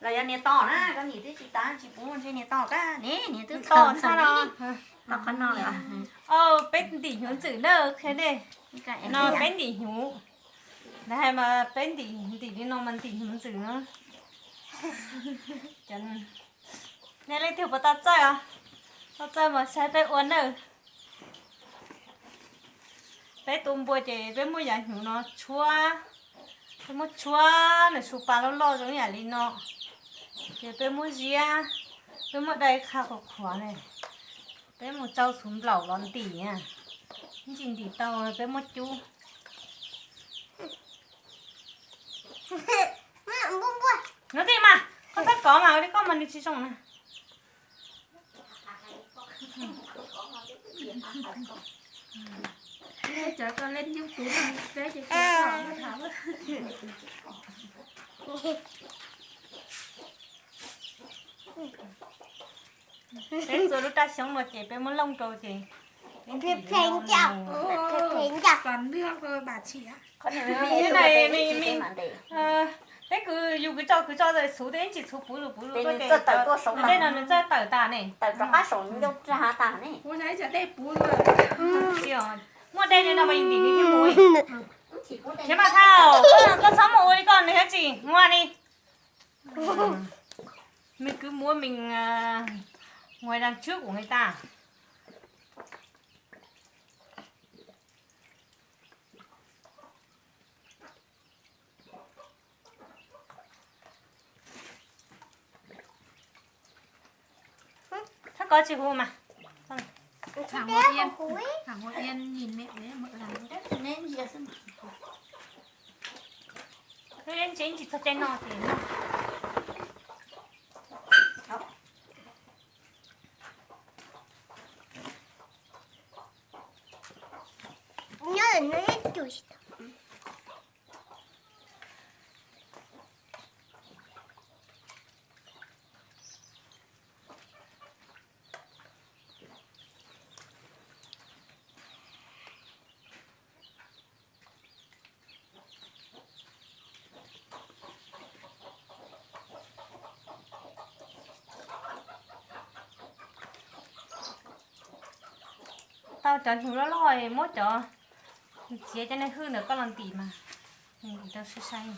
Los yog niag to na, koj ntim twb tsis tas tsis puv ntshe niag to kab ne, niag twb to txog no. Peb ntim hnyuv ntxwm na, qhia nej. No peb ntim hnyuv. Ntawd hais mas peb ntim ntim li no mas ntim hnyuv ntxwm no. Nej leej twg puas tau txawj os? Tau txawj mas saib peb ua nawj. Peb tu npua ces peb muab yav hnyuv no tshuab, peb muab tshuab nws su pa loj loj zoo yam li no, ces peb muab ziab, peb muab dai qha qhuav qhuav ne, peb mus tsau xuv nplaum los ntim, ib ntsis ntim tau peb muab cub. Nub tij mas koj txhob kov mas ua li koj mas nws tsis zoo na. Peb txua lub raj xyoob no ces peb muab looj rau ces peb kwv yus kwv tso kwv tso xuv tej ib ntsis txhuv puv lus puv lus tej no nws txawj tawm tas ne. Muaj dej li no mas ntim li thiab mus. Thiab mas thaj, koj txhob mus ua li koj nws thiab tsis muaj li. Mej kwv muab mej, ngoài đằng trước của người ta. Thab kov tsis hu mas. Ntse tsis txog caij no ces no. Nyob no ib tug tsis tau. Tau cov hnyuv loj loj muab cov txiav cov neeg hwj ntawm koj los ntim mas ntim tau sai sai.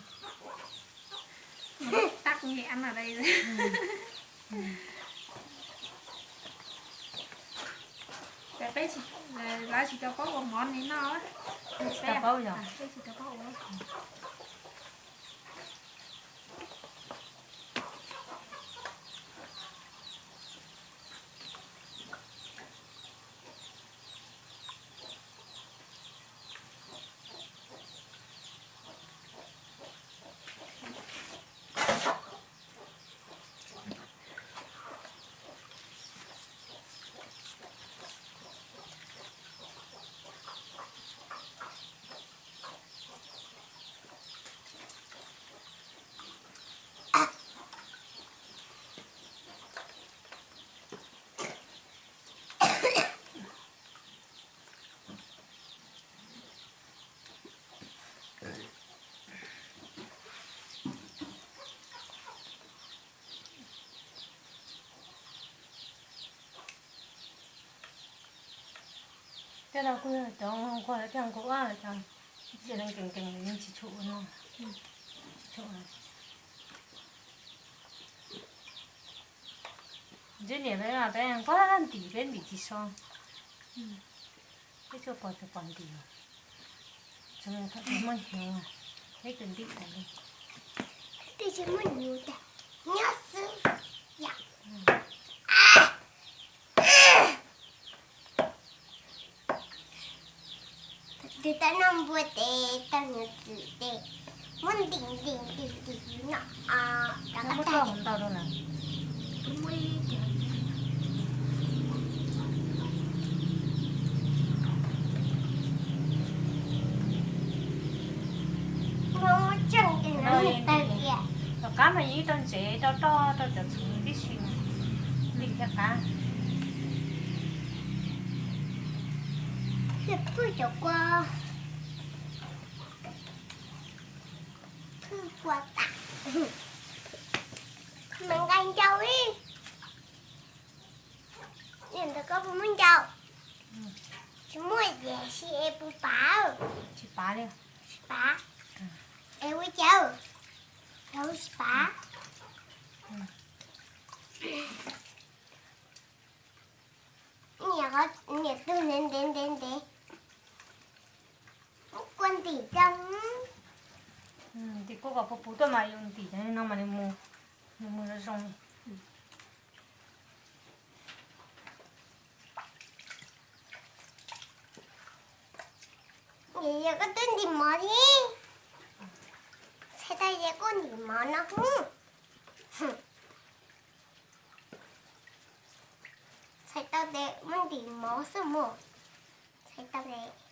Peb tsis tau paub ua mov li no. Tsis tau paub yog. Tej no kuj yog cov nquag thiab nquag ua cov txia leej kees kees yeej tsis tshua ua no. Tsis tshua ua. Ntsib niam peb mas peb nquag ntim peb ntim tsis so. Peb tsuas pom tsuas pom ntim. Tsuas yog thaum muaj hnyuv peb kws ntim tas li. Twb tsis muaj hnyuv tas, nyob xwb yom. Tus tau noj npua tes tau hnyuv txwm tes muab ntim ntim ntim ntim no. Muab tau ntau rau lawm. Tom qab mas yeej rau ntsev rau roj rau cov txhuv tib si mas ntim thiaj qab. Phwj cov kua, phwj kua tas. Mas nqa ncau li. Ntawd koj puas muaj ncau? Tsis muaj ces sim es puas pav? Tsis pav li. Tsis pav. Es ua cas? Tsis pav. Niam, niam twg ntev ntev ntev ntev, kua ntim cov. Ntim kua kom puv puv tuaj mas yus ntim cov no mas nws mus zoo zoo. Yog koj twb ntim mov thiab. Txhais tau ces koj ntim mov no. Txhais tau ces muab ntim mov xwb mus. Txhais tau ces